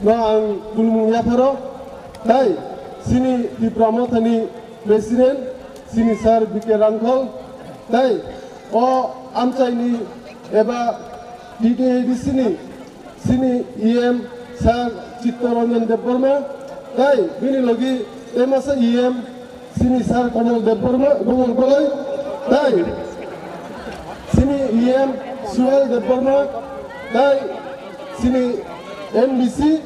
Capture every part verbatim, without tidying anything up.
No ang kulmung yapharo, tai sini Tipra Mothani President, sini Sir B K Rangkhol, tai o amchaini eba T T A D C ni sini E M Sir Chittaranjan Debbarma, tai bini logi temasa E M sini Sir Komol Debbarma, Komol Goloi, tai sini E M Suhel Debbarma, tai sini N B C,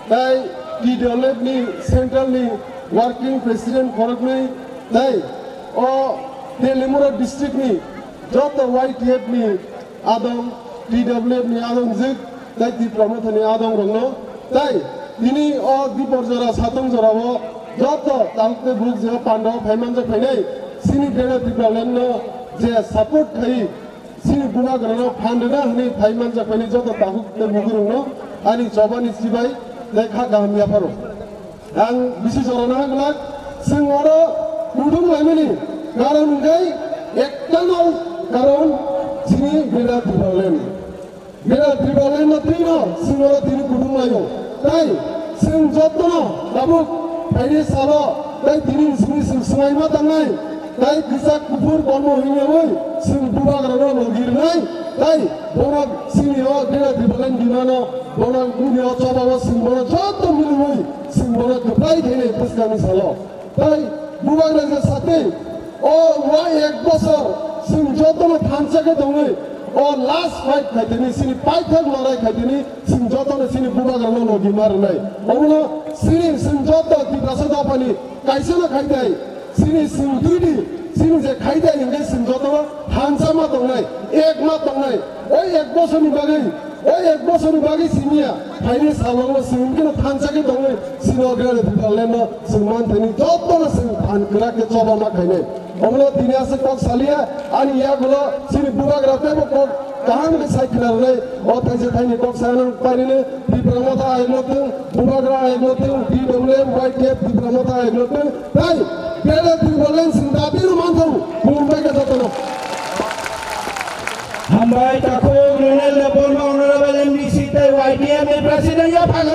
tai T W F ni Central ni Working President khoroknwi, tai o Telimura District ni joto Y T F ni adong, T W F ni adong jwk, tai Tipra Mothani adong rokno, tai tini o dipor jora, satong jora o joto tabuk tei buk je panda o phai manjak phainai, sini Greater Tipraland no je support khai, sini bubagrano phan rwna hwnwi phai manjak phainai joto tabuk tei buk rokno ani chobani sibai tei kha kaham yapharo. Ang bisi jorana glak, chwng oro kutung laimani karon hwnkhe ektal karon chini Greater Tipraland. Greater Tipraland no twi no chwng oro tini kutung laio. Tai chwng jotono tabuk phaini salo tai tini chini chwng swnglaima tangnai. Tai kwchak kuphur kormo hwnyawi chwng bubagrano logi rwnai. Tai bono chini o Greater Tipraland bimano bono bini o chobao chwng bono joto miliwi chwng bono kwplai khainai bwskangni salo. Tai bubagra je satwi o wa ek bosor chwng jotono thansa khe tongwi o last fight khaitini chini paithak lorai khaitini chwng jotono chini bubagrano logi ma rwnai. Omono chini chwng joto Tiprasa dophani kaisano khaitai. Chini chwng duidi, chini je khaidai hwnkhe chwng jotono thansa ma tongnai, ek ma tongnai. O ek bosorni bagwi, o ek bosorni bagwi siniya, phaini salongo chwng hwnkhe thansa khe tongwi, chini o Greater Tipraland no chwng manthani jotono chwng phan kwrak khe choba ma khainai. Omono tini aswk kok saliya, ani yagulo chini bubagra teibo kok kaham khe sai khna rwnai. O thaisa thaini kok sai nang painani Tipra Motha ayokno tong, bubagra ayokno tong, T W F, Y T F, Tipra Motha ayokno tong, tai Greater Tipraland chwng dabi rw man thung, Mumbai khe jotono. Hambai takhuk Ronel Debbarma, Honorable M D C tei Y T F ni President ya phagaro.